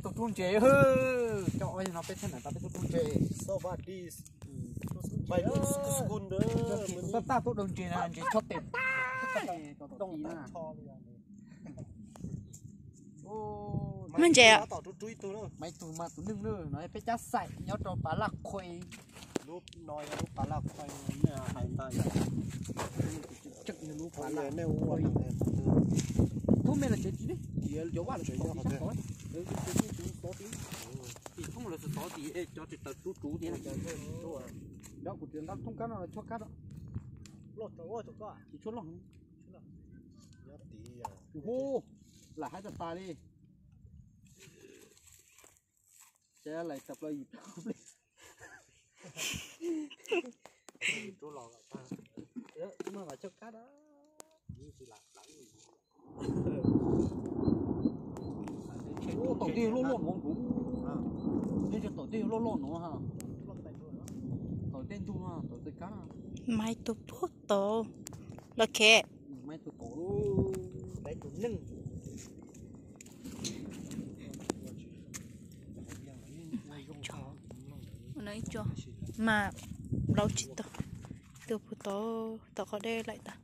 Tus tub ntses, cov no peb txhab na, peb tub tub ntses. Tab tab tub daug ntses na, ntses chob tes. Muaj ntses. Mas tus mas tus neeg no peb cab xaim nyob rau Pav Laj Qhuai. Lub no yog lub Pav Laj Qhuai, nej hais ntag. Tseem yog lub Pav Laj Qhuai. Thub me los tsev tsis ne, cov vaj los tsev tsis sab tod. Tsis thoob los xov xov tim cov tsis taws tub tub thiab. Kuv tsis nqa thoob kab no los chob kab os. Tsis tshuav loj. Hu, lam haib tas tas li. Ces lais tawm plaws yim plaws pliag. Mas vam chob kab da. Taum tej loj loj no kuv, tej taum tej loj loj no ha. Taum tej ntug, taum tej kab. Maiv tus puag tod los khe. Maiv tus tod, maiv tus neeg. Mas laub tsis tau, tus puag tod tom qhov dej laim tas.